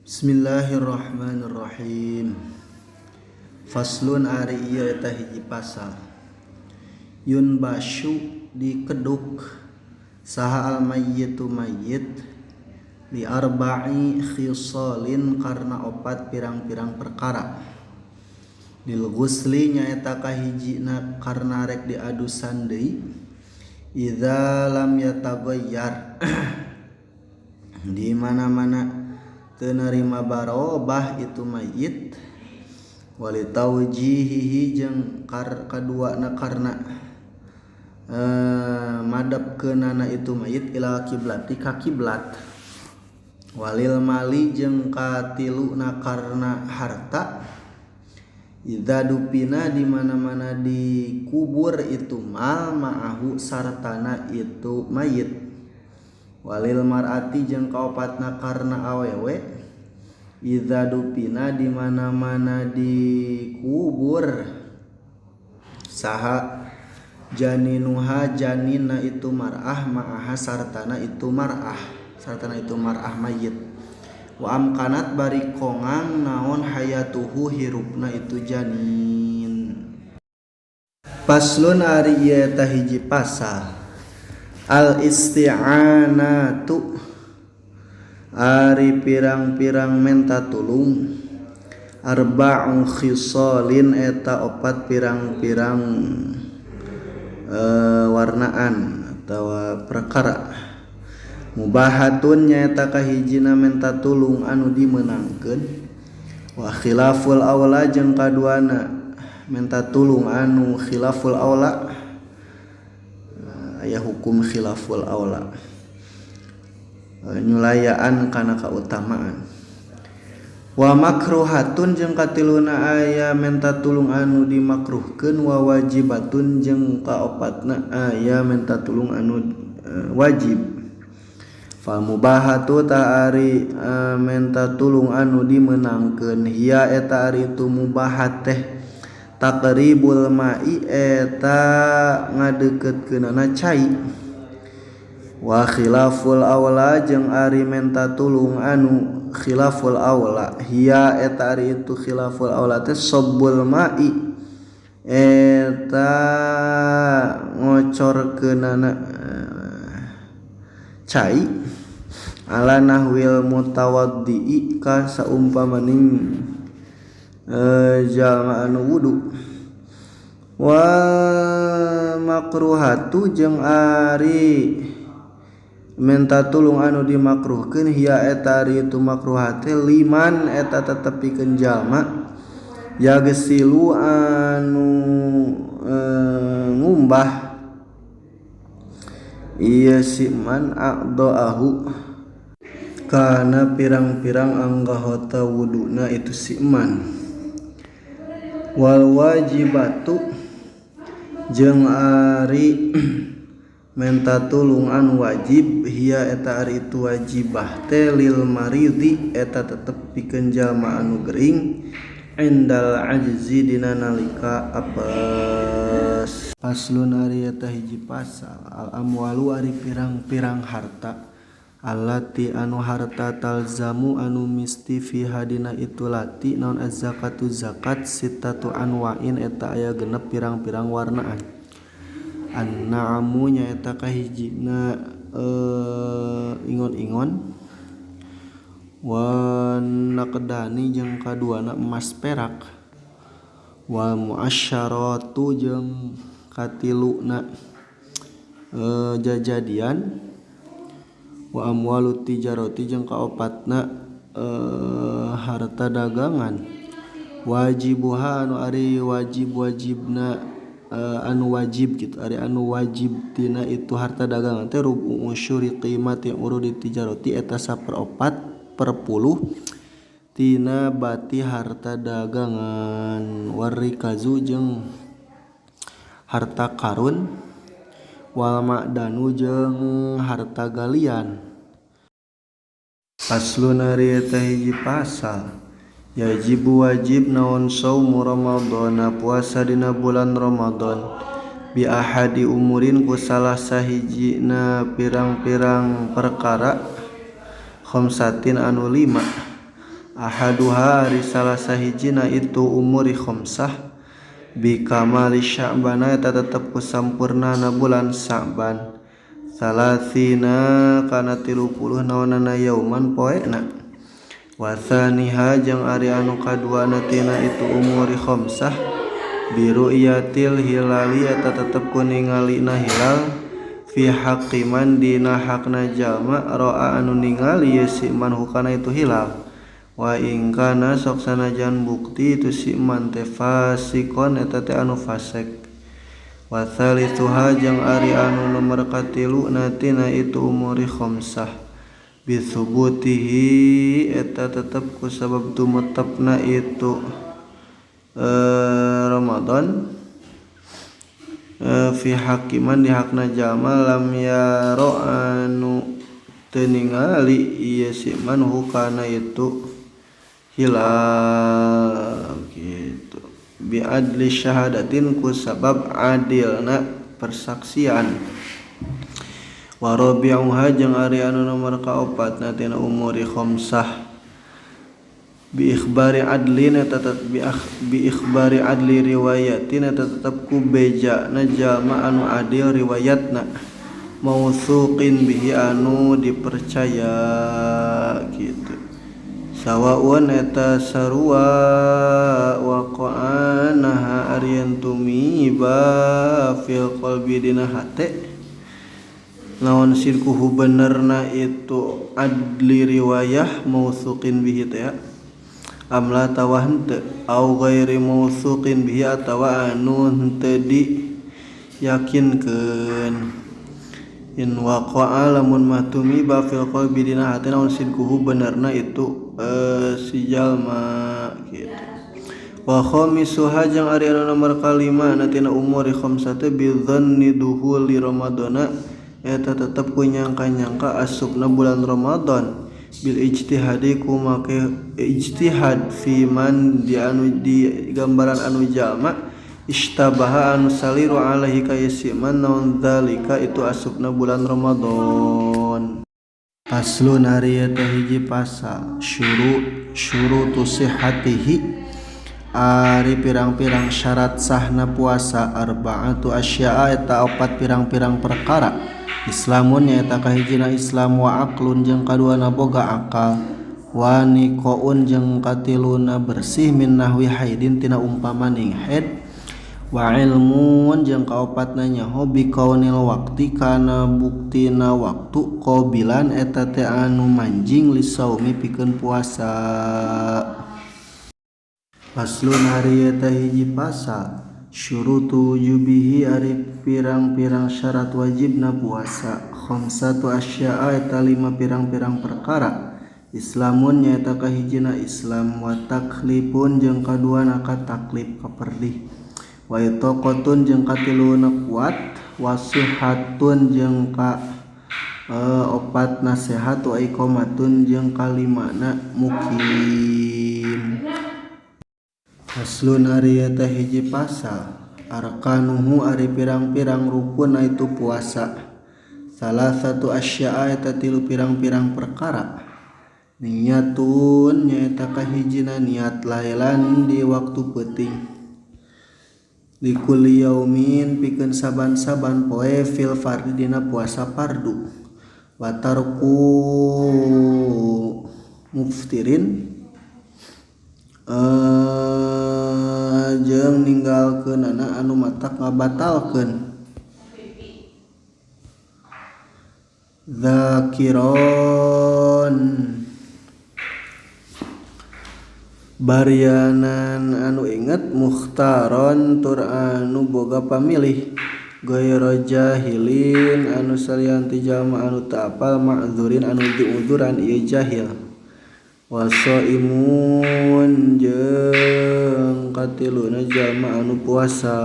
Bismillahirrahmanirrahim. Faslun ari ieu eta hiji pasal. Yun basyu dikeduk saha al mayyitu mayyit li arba'i khisalin karena opat pirang-pirang perkara. Lil ghusli nyaeta kahijina karena rek diadusan deui idza lam yataghayyar di mana-mana teu narima barobah itu mayit wali taujihihi jeung kaduana karena madep keunana itu mayit ila kiblati ka kiblat walil mali jeung katiluna karena harta idza dupina di mana-mana dikubur itu mal ma'ahu sartana itu mayit walil mar'ati jeung kaopatna karena awewe idza dupina di mana-mana dikubur saha janinuha janina itu mar'ah ma'aha sartana itu mar'ah sartana itu mar'ah mayit wa amkanat bari kongang naon hayatuhu hirupna itu janin. Paslon ari ieu eta hiji pasal. Al isti'anatu ari pirang-pirang menta tulung arba'u khisalin eta opat pirang-pirang warnaan atawa perkara mubahatun nyaeta kahijina menta tulung anu dimeunangkeun wa khilaful aula jeung kaduana menta tulung anu khilaful aula aya hukum khilaful aula nyulayaan kana kautamaan wa makruhatun jeung katiluna aya menta tulung anu dimakruhkeun wa wajibatun jeung kaopatna aya menta tulung anu wajib fal mubahatu ta ari menta tulung anu dimeunangkeun hiya eta ari tu mubahat teh taqribul ma'i eta ngadeukeutkeunana cai wa khilaful aula jeung ari menta tulung anu khilaful aula hiya eta ari itu khilaful aula teh sabbul ma'i eta ngocorkeunana cai ala nahwil mutawaddi ka saumpamaning jalma anu wudu wa makruhatu jeung ari menta tulung anu dimakruhkeun hiya eta ari itu makruhate liman eta tetepikeun jalma yagsilu anu ngumbah ieu si man aqdaahu kana pirang-pirang anggota wuduna itu si man wal wajibatu jeung ari menta tulung anu wajib hiya eta ari itu wajibah teh lil maridi eta tetep pikeun jalma anu gering indal ajzi dina nalika apes. Paslon ari eta hiji pasal al amwalu ari pirang-pirang harta allati anu harta talzamu anu misti fiha dina itu lati naon az-zakatu zakat sittatu anwa'in eta aya genep pirang-pirang warnaan an-na'amu nyaeta kahijina ingon-ingon wa naqdani jeung kaduana emas perak wal muasyaratu jeung katiluna jajadian wa amwalut tijarati jeung kaopatna harta dagangan wajibuha anu ari wajib-wajibna anu wajib gitu ari anu wajib tina itu harta dagangan teh rubu usyuri qimati urudi tijarati eta 1/4 per 10 tina bati harta dagangan warikazu jeung harta karun wal ma'danu jeung harta galian. Paslon ari eta hiji pasal yajibu wajib naon saumu ramadhana puasa dina bulan Ramadan bi ahadi umurin ku salah sahijina pirang-pirang perkara khamsatin anu 5 Ahaduha ari salah sahijina itu umuri khamsah bi kamali sya'bana eta tetep ku sampurnana bulan Sya'ban salasina kana 30 naonana yauman poena. Wa tsaniha jeung ari anu kaduana tina itu umuri khamsah bi ru'yatil hilali eta tetep ku ningalina hilal fi haqqi man dina hakna jalma ra'a anu ningali ye si man hukana itu hilal. Wa in kana sok sanajan bukti itu si man teh fasikon eta teh anu fasik. Wa tsalitsuha jeung ari anu nomor katilu tina itu umuri khamsah bi tsubutihi eta tetep ku sabab tumetepna itu Ramadan fi hakiman di hakna jalma lam yaro anu teu ningali ieu si man hukana itu hilal gitu bi adli syahadatin ku sabab adilna persaksian. Wa rabi'uha jeung ari anu nomor kaopatna tina umuri khamsah bi ikhbari adlin eta bi ikhbari adli riwayatin eta tetep ku bejana jalma anu adil riwayatna mautsuqin bihi anu dipercaya gitu. Sawaun eta sarua waqa'anaha aryan tumiba fil qalbi dina hate naon sirkuhu benerna itu adli riwayah mautsuqin bihi teh amla tawa henteu au ghairi mautsuqin bihi atawa anu henteu diyakinkeun. In waqa'a lamun mah tumiba fil qalbi dina hate naon sidquhu benerna itu si jalma gitu. Wa khamisuha jeung ari anu nomor kalima na tina umuri khamsate bi dhanni duhuli ramadana eta tetep ku nyangka-nyangka asupna bulan Ramadan bil ijtihadi ku make ijtihad fi man di anu di gambaran anu jalma istabaha anu saliru alaihi ka yasiman naon dzalika itu asupna bulan Ramadan. Faslun ari eta hiji pasal syurutu sihhatihi ari pirang-pirang syarat sahna puasa arba'atu asya'a eta opat pirang-pirang perkara. Islamun nyaeta kahijina Islam wa aqlun jeung kaduana boga akal wa niqaun jeung katiluna bersih min nahwi haidin tina umpamaning haid wa ilmun jeung kaopatna nyaho bi kaunil waqti kana buktina waktu qabilan eta teh anu manjing lisaumi pikeun puasa. Faslun ari eta hiji pasal syurutu wujubihi ari pirang-pirang syarat wajibna puasa khamsatu asya'a eta lima pirang-pirang perkara. Islamun nyaeta kahijina Islam wa taklifun jeung kaduana ka taklif kaperdih wa itaqatun jeung katiluna kuat wa sihatun jeung ka opat nasihat wa iqamatun jeung kalimana mukim. Faslun ari eta hiji pasal arkanuhu ari pirang-pirang rukun itu puasa salah satu asya'a eta tilu pirang-pirang perkara. Niatun nyaeta kahijina niat lailan di waktu peuting likulli yaumin pikeun saban-saban poe fil fardi dina puasa fardu wa tarku muftirin jeung ninggalkeunana anu matak ngabatalkeun zakiron barianan anu inget mukhtaron tur anu boga pamilih ghairu jahilin anu salian ti jalma anu teu apal ma'dzurin anu diuduran ieu jahil wasaimun jeung katiluna jalma anu puasa.